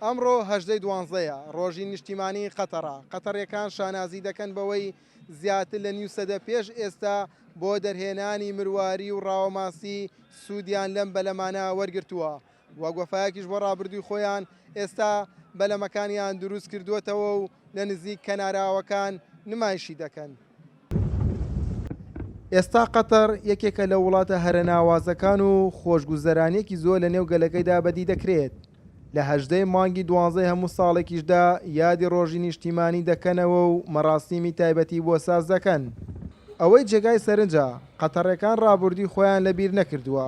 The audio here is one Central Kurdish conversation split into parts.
ئەمڕۆ هەژدەی دوانزەیە، ڕۆژی نیشتیمانیی قەتەڕە، قەتەڕییەکان شانازی دەکەن بەوەی زیاتر لە نیو سەدە پێش ئێستا بۆ دەرهێنانی مرواری و ڕاوەماسی سوودیان لەم بەلەمانە وەرگرتووە، وەک وەفایەکیش بۆ ڕابردووی خۆیان ئێستا بەلەمەکانیان دروستکردووەتەوە و لە نزیک کەناراوەکان نمایشی دەکەن. ئێستا قەتەر یەکێکە لە وڵاتە هەرە ناوازەکان و خۆشگوزەرانییەکی زۆر لەنێو گەلەکەیدا بەدی دەکرێت. لە هەژدەی مانگی دوانزەی هەموو ساڵێکیشدا یادی ڕۆژی نیشتیمانی دەکەنەوە و مەراسیمی تایبەتی بۆ ساز دەکەن. ئەوەی جێگای سەرنجە، قەتەڕیەکان ڕابوردوی خۆیان لەبیر نەکردووە.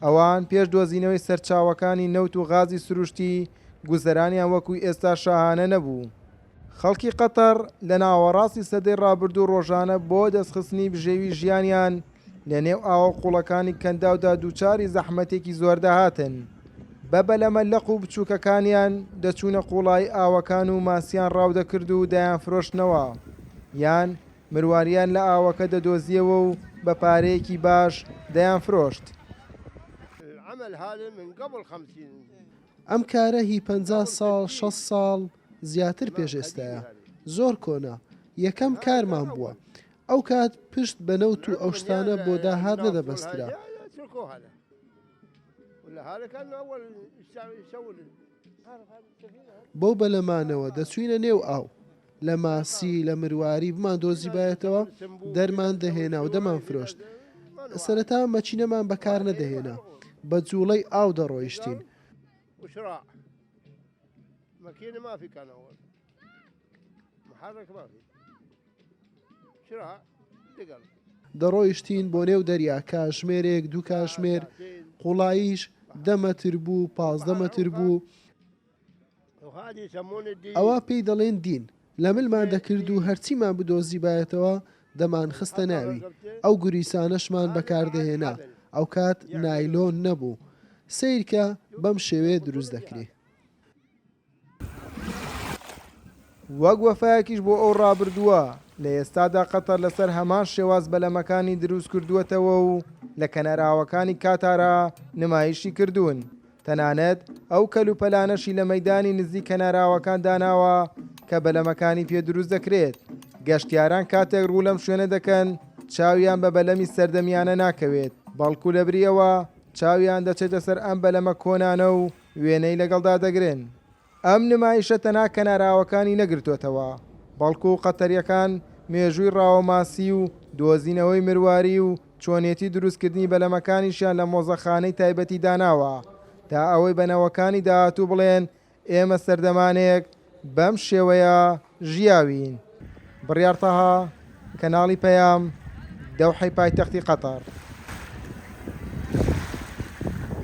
ئەوان پێش دۆزینەوەی سەرچاوەکانی نەوت و غازی سروشتی، گوزەرانیان وەکو ئێستا شاهانە نەبوو. خەڵکی قەتەر لە ناوەڕاستی سەدەی ڕابردوو ڕۆژانە بۆ دەستخستنی بژێوی ژیانیان لە نێو ئاوە قوڵەکانی کەنداودا دووچاری زەحمەتێکی زۆر دەهاتن. بە بەلەمە لەق و بچووکەکانیان دەچوونە قوڵایی ئاوەکان و ماسیان ڕاودەکرد و دەیانفرۆشتنەوە یان مرواریان لە ئاوەکە دەدۆزیەوە و بە پارەیەکی باش دەیانفرۆشت. ئەم کارە هی 50 ساڵ 60 ساڵ زیاتر پێش ئێستایە زۆر کۆنە یەکەم کارمان بووە ئەو کات پشت بە نەوت و ئەو شتانە بۆ داهات نەدەبەسترا. بەو بەلەمانەوە دەچووینە نێو ئاو لە ماسی لە مرواری بمان دۆزیبایەتەوە دەرمان دەهێنا و دەمان فرۆشت سەرەتا مەچینەمان بەکار نەدەهێنا بە جوڵەی ئاو دەڕۆیشتین. دەڕۆیشتین بۆ نێو دەریا کاژمێرێک دوو کاژمێر قوڵاییش دە مەتر بوو 15 مەتر بوو ئەوە پێی دەڵێن دین لە ملمان دەکرد و هەرچیمان بدۆزیبایەتەوە دەمانخستە ناوی ئەو گوریسانەشمان بەکاردەهێنا ئەوکات نایلۆن نەبوو سەیرکە بەم شێوەیە دروست دەکرێ. وەک وەفایەکیش بۆ ئەو ڕابردووە، لە ئێستادا قەتەر لەسەر هەمان شێواز بەلەمەکانی دروستکردووەتەوە و لە کەناراوەکانی کاتارا نمایشی کردوون، تەنانەت ئەو کەلوپەلانەشی لە مەیدانی نزیک کەناراوەکان داناوە کە بەلەمەکانی پێ دروست دەکرێت. گەشتیاران کاتێک ڕوو لەم شوێنە دەکەن، چاویان بە بەلەمی سەردەمیانە ناکەوێت، بەڵکو لەبری ئەوە چاویان دەچێتە سەر ئەم بەلەمە کۆنانە و وێنەی لەگەڵدا دەگرن. ئەم نمایشە تەنها کەناراوەکانی نەگرتۆتەوە، بەڵکو قەتەرییەکان مێژووی ڕاوەماسی و دۆزینەوەی مرواری و چۆنێتی دروستکردنی بەلەمەکانیشیان لە مۆزەخانەی تایبەتی داناوە، تا ئەوەی بە نەوەکانی داهاتوو بڵێن ئێمە سەردەمانێک بەم شێوەیە ژیاوین. بڕیار تەها، کەناڵی پەیام، دەوحەی پایتەختی قەتەر.